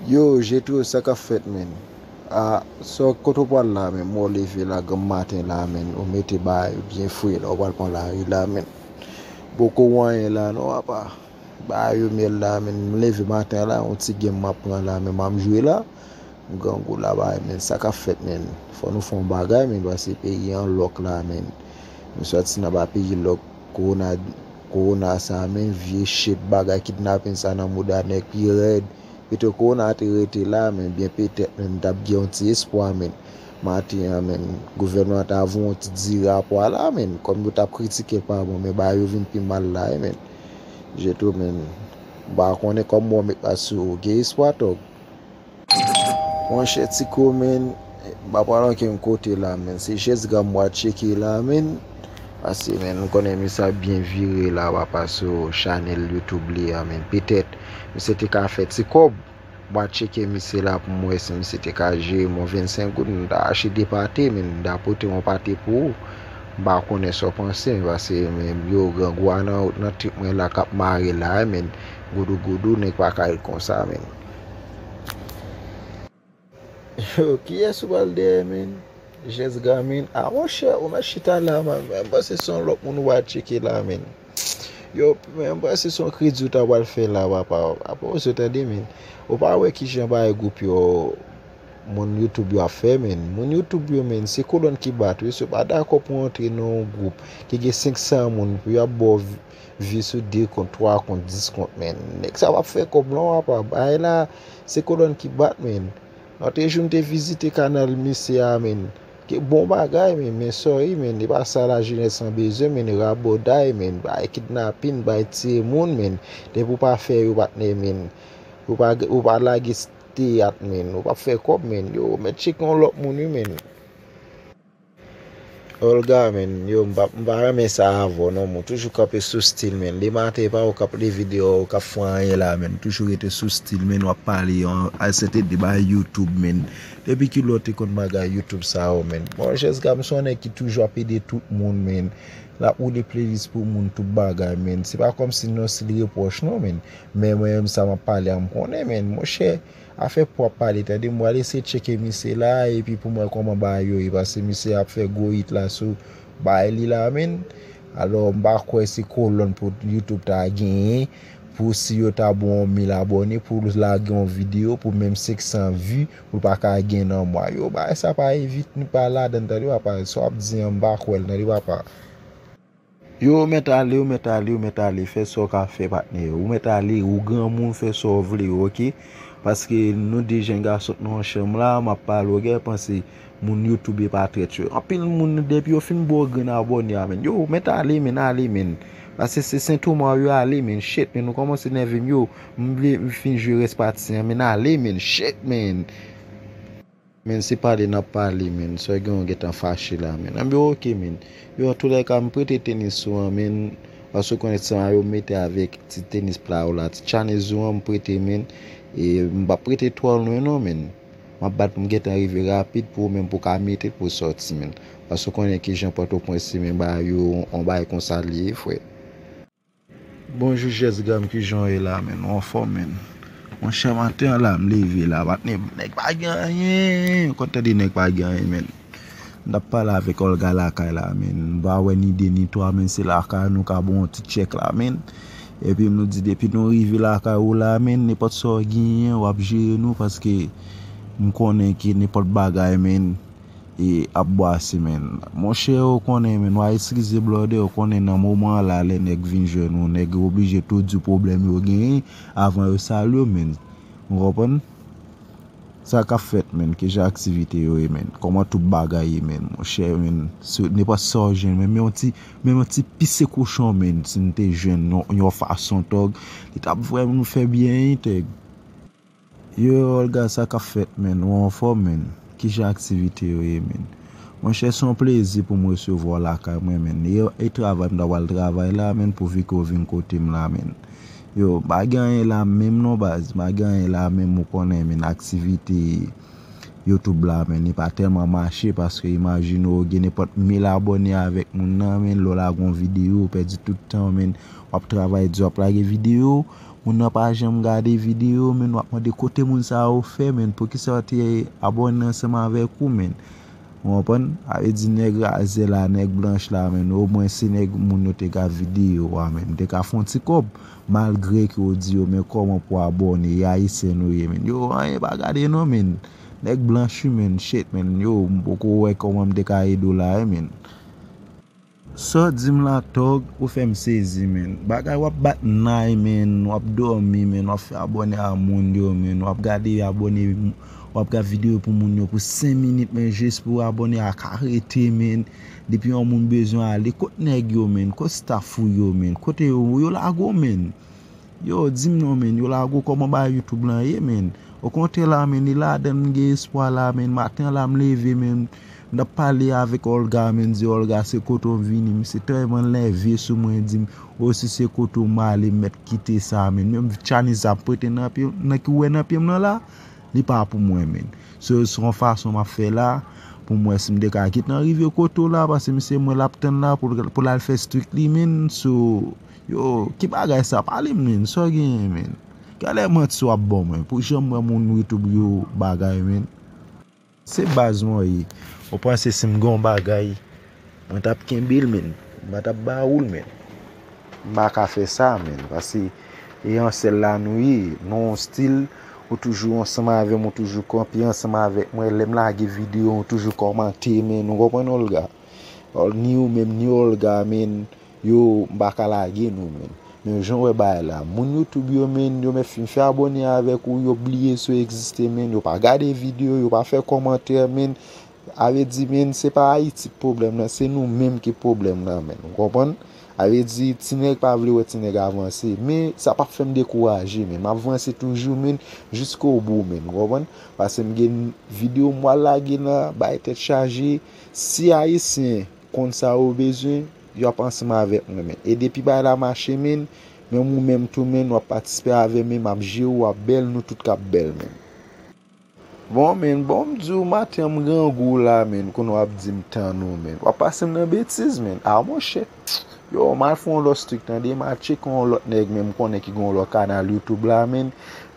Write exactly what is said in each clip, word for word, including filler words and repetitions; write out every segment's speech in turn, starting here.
Yo, Jetro, sa k ap fèt, menn? A, sa, kote w pral la, menn? Mwen, w leve la, granm maten la, menn. Ou mete bagay ou byen fre la, w pral pran lari la, menn. Poko w anyen la, non, apa. Bagay yo myèl la, menn. M leve maten la, yon ti game m ap pran la, menn, m ap jwe la. M grangou la, bagay, menn. Sa k ap fèt, menn? Fò nou fè yon bagay, menn, paske peyi an lòk la, menn. Nou sòti nan ba peyi lòk, kowona, kowona sa, menn, vye shit, bagay kidnapin sa nan mouda nèg pi rèd. Pito kowona te rete la, men byen petèt, men m t ap gen yon ti espwa, men maten an, men gouvènman an ta voye yon ti diri apwa la, men kòm yo t ap kritike l pa bon, men bagay yo vin pi mal la, wi, men. Jetro, men, m pa konnen kòm mwen met la sou ou. Gen espwa, tòg? Monchè, Tiko, men, m pa pral ankenn kote la, men. Se Jès Gam m pral tcheke la, men. Paske, men, nou konnen misye ap byen vire la, papa, sou chanèl YouTube li a, men. Petèt, misye te ka fè ti kòb. M a tcheke misye la pou m wè si misye te ka jere m yon vennsenk goud, m ta achte de pate, men m ta pote yon pate pou ou. M pa konnen sa w panse, paske men yo grangou a nan, nan trip mwen la k ap mare la, men goudou goudou, nèg pa ka ret konsa, men. Yo, kiyès ou pral dèyè, men? Jès Gam, men. A, monchè, ou mèt chita la, man. M panse se yon lòt moun ou pral tcheke la, men. Yo, men, m panse se yon kredi ou ta pral fè la, papa. Apa w tande, men. Ou pa wè kijan bagay gwoup yo, moun YouTube yo ap fè, men. Moun YouTube yo, men, se kolòn ki bat, wi. Si w pa dakò pou w antre nan yon gwoup ki gen senk san moun, pou y ap ba w vi, vi sou de kont, twa kont, dis kont, men. Nèg sa p ap fè kòb, non, papa. Bagay la, se kolòn ki bat, men. Lòt jou, m te vizite kanal misye a, men. Ke bon bagay, men, men sorry, men, e pa sa lajenès lan bezwen, men, rabòday, men, bay kidnapin, bay tiye moun, men, depi w pa fè yo, patnè, men, ou pa, ou pa lage s-, teyat, men, ou p ap fè kòb, men, yo, mèt tcheke yon lòt moun, wi, men. Olga, men, yo, m pa, m pa renmen sa avè w, non, men, w toujou kanpe sou stil, men, de maten, e pa ou k ap leve deyò, ou k ap fè anyen la, men, toujou rete sou stil, men, w ap pale, an, al sète de bagay YouTube, men, Depi kilè w te konn bagay YouTube sa yo, men? Bon, Jès Gam se yon nèg ki toujou ap ede tout moun, men. L ap woule playlist pou moun, tout bagay, men. Se pa kòmsi non, si l repwòch, non, men. Men mwen menm, sa m ap pale a, m konnen, men. Monchè, afè pou w ap pale, tande, m pral eseye tcheke misye la, epi pou m wè kòman bagay yo ye, paske misye ap fè gwo hit la sou bagay li la, men. Alò, m pa kwè se kolòn pou YouTube ta genyen, pou si yo ta ba w yon mil abòne, pou w lage yon videyo, pou menm senk san vi, pou l pa ka gen nan mwa. Yo, bagay sa pa evit, nou pa ladan, tande, papa. Sa w ap di an, m pa kwè l, tande, papa. Yo, ou mèt ale, ou mèt ale, ou mèt ale, fè sa w ka fè, patnè. Ou mèt ale, ou granmoun, fè sa w vle, oke? Paske nou de jèn gason k nan yon chanm la, m ap pale, ou gen panse moun YouTube e pa trèt yo. Anpil moun, depi yo fin ba w grenn abòne a, men. Yo, ou mèt ale, men, ale, men. Paske se sentoma yo ale, men. Shit, men, nou kòmanse nève m, yo. M vle m fin jwe rès pati an, men, ale, men. Shit, men. Men, se pale n ap pale, men. Sa gen yon gentan fache la, men. Anben, oke, men. Yo, antoulèka, m prete tenis ou an, men. Paske w konnen ti mayo m mete avèk ti tenis pla ou la. Ti chanèz ou an, m prete, men. E m p ap prete twò lwen, non, men. M ap bat pou m gentan rive rapid pou ou menm pou w ka mete l pou w sòti, men. Paske w konnen kijan Pòtoprens se, men, bagay yo, yon bagay konsa l ye, frè. Bonjou, Jès Gam, kijan w ye la, men? Ou anfòm, men? Monchè, maten an la, m leve la, patnè, nèg pa gen anyen. Ou konn tande nèg pa gen anyen, men. M t ap pale avèk Olga lakay la, men. M pa wè ni de ni twa, men, se lakay nou ka ba w yon ti tchèk la, men. Epi nou di, depi nou rive lakay ou la, men, nenpòt sa w genyen, w ap jere nou, paske m konnen ke nenpòt bagay, men, e ap bwase, men. Monchè, ou konnen, men, w a eskize blòdè, ou konnen nan moman an la, lè nèg vin jwenn ou, nèg oblije tou di w pwoblèm yo genyen avan yo salye w, men. Ou konprann? Sa k ap fèt, men? Kijan aktivite yo ye, men? Kòman tout bagay ye, men? Monchè, men, si nenpòt sa w jwenn, menm yon ti, menm yon ti pise kochon, men, si n te jwenn yon, yon fason, tòg, li t ap vrèman nou fè byen, wi, tèg. Yo, Olga, sa k ap fèt, men? Ou anfòm, men? Kijan aktivite yo ye, men? Monchè, se yon plezi pou m resevwa w lakay mwen, men. E, e travay, m ta pral travay la, men, pouvi ke w vin kote m la, men. Yo, m pa gen anyen la menm non, baz. M pa gen anyen la menm, ou konnen, men, aktivite YouTube la, men, li pa tèlman mache, paske imajine w gen nenpòt mil abòne avèk moun nan, men, lè w lage yon videyo, ou pèdi tout tan w, men, w ap travay di, w ap lage videyo, Moun nan pa janm gade videyo, men w ap mande kote moun sa yo fè, men poukisa yo te abòne ansanm avèk ou, men. Ou konprann? A vle di nèg razè la, nèg blanch la, men omwen se nèg moun yo te ka videyo a, men. M te ka fè yon ti kòb, malgre ke yo di yo, men kòman pou abòne, e ayisyen nou ye, men. Yo, anyen pa gade non, men. Nèg blanch wi, men. Shit, men. Yo, m poko wè kòman m te ka ede w la, wi, men. Sa w di m la, Tòg, ou fè m sezi, men. Bagay w ap bat nay, men. W ap dòmi, men. W ap fè abòne a moun yo, men. W ap gade abòne, w ap gade videyo pou moun yo pou senk minit, men. Jis pou abòne a ka rete, men. Depi yon moun bezwen ale, kot nèg yo, men? Kot staff ou yo, men? Kote yo, yo lage w, men? Yo, di m non, men, yo lage w kòman bagay YouTube lan ye, men. Okontrè la, men, e ladan m gen espwa la, men. Maten an la, m leve, men, m t ap pale avèk Olga, men, di Olga, se kote w vini, m se tèlman leve sou mwen, di m, o, si se kote w m ale, m mèt kite sa, men. Menm Chinese ap prete nan pye, nan ki wè nan pye m nan la, li pa pou mwen, men. So, se yon fason m ap fè la, pou m wè si m te ka gentan rive kote w la, paske m se mwen l ap tann la, pou, pou l al fè strict li, men. So, yo, ki bagay sa? Pale m, men. Sa w genyen, men? Genlè manti w ap ban mwen. Pou jan m wè moun YouTube yo bagay, men. Se baz mwen ye. Ou panse si m gen yon bagay, mwen t ap kenbe l, men. M pa t ap ba ou l, men. M pa ka fè sa, men. Paske e yon sèl la nou ye. Nou yon stil, ou toujou ansanm avè m, ou toujou kanpe ansanm avèk mwen. Lè m lage videyo, ou toujou kòmante, men. Ou konprann, Olga? Ni ou menm, ni Olga, men. Yo, m pa ka lage nou, men. Men jan w wè bagay la, moun YouTube yo, men, yo mèt fin fè abòne avèk ou, yo bliye si w egziste, men, yo pa gade videyo, yo pa fè kòmantè, men. A vle di, men, se pa Ayiti k pwoblèm nan, se nou menm ki pwoblèm nan, men. Ou konprann? A vle di, ti nèg pa vle wè ti nèg avanse, men sa p ap fè m dekouraje, men. M ap vanse toujou, men, jiskobou, men. Ou konprann? Paske m gen videyo m pral lage la, bay tèt chaje. Si Ayisyen konn sa yo bezwen, y ap ansanm avèk mwen, men. E depi bagay la mache, men, menm ou menm tou, men, w ap patisipe avè m, men, m ap jere w, w ap bèl, nou tout k ap bèl, men. Bon, men, bon, m di w, maten an m grangou la, men, kounye w ap di m tann ou, men. W ap pase m nan betiz, men. A, monchè. Yo, m al fè yon lòt strict, tande, m al tcheke yon lòt nèg, men, m konnen ki gen yon lòt kanal YouTube la, men.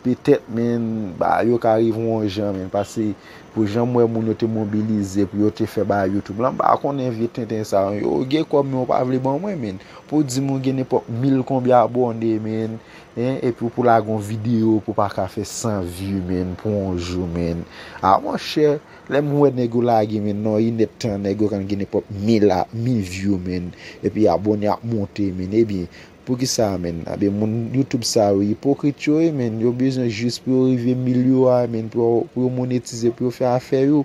Petèt, men, ba, yo ka rive yon jan, men, paske pou jan m wè moun yo te mobilize pou yo te fè bagay YouTube lan, m pa konnen vye tenten sa yo. Yo gen kòb, men yo pa vle ban mwen, men. Pou di m ou gen nenpòt mil konbyen abòne, men, en, epi w pou lage yon videyo pou w pa ka fè san view, men, pou yon jou, men. A, monchè, lè m wè nèg yo lage, men, nan inèdtan, nèg yo konn gen nenpòt mil a, mil view, men, epi abòne ap monte, men, ebyen, poukisa, men? Ebyen, moun YouTube sa yo ipokrit yo ye, men. Yo bezwen jis pou yo rive mil yo a, men, pou yo, pou yo monetize, pou yo fè afè yo.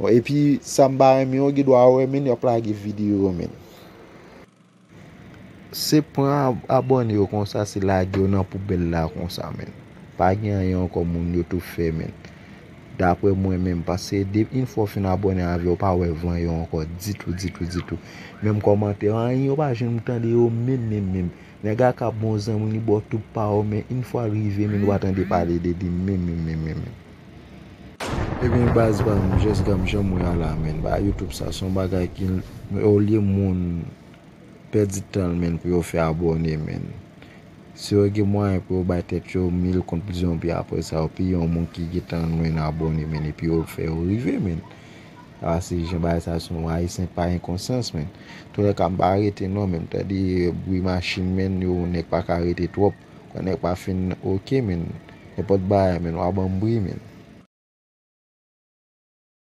Epi, sa m pa renmen, yo gen dwa wè, men, y ap lage videyo, men. Se pran ab-, abòne yo konsa, se lage yo nan poubèl la konsa, men. Pa gen anyen ankò moun yo tou fè, men. Daprè mwen menm, paske de, yon fwa w fin abòne avè yo, w pa wè van yo ankò ditou, ditou, ditou. Menm kòmantè, anyen, yo pa janm tande yo menm, menm, menm. Nèg la ka bon zanmi w, li ba w tout pa w, men yon fwa l rive, men, ou pa tande pale de li menm, menm, menm, menm, menm. Ebyen, baz pa m, jès granm jan m wè a la, men. Ba YouTube sa, se yon bagay ki, olye moun pèdi tan l, men, pou yo fè abòne, men. Si yo gen mwayen pou yo bay tèt yo mil kont, dizon, epi apre sa, yo peye yon moun ki gentan lwen abòne, men, epi yo fè yo rive, men. A, se jan bagay sa, se yon Ayisyen pa gen konsyans, men. Toulèka, m pa rete non, men. M tande bri machin, men, yo, nèg pa ka rete twòp. Kan nèg pa fin oke, men. Nenpòt bagay, men, w a ban m bri, men.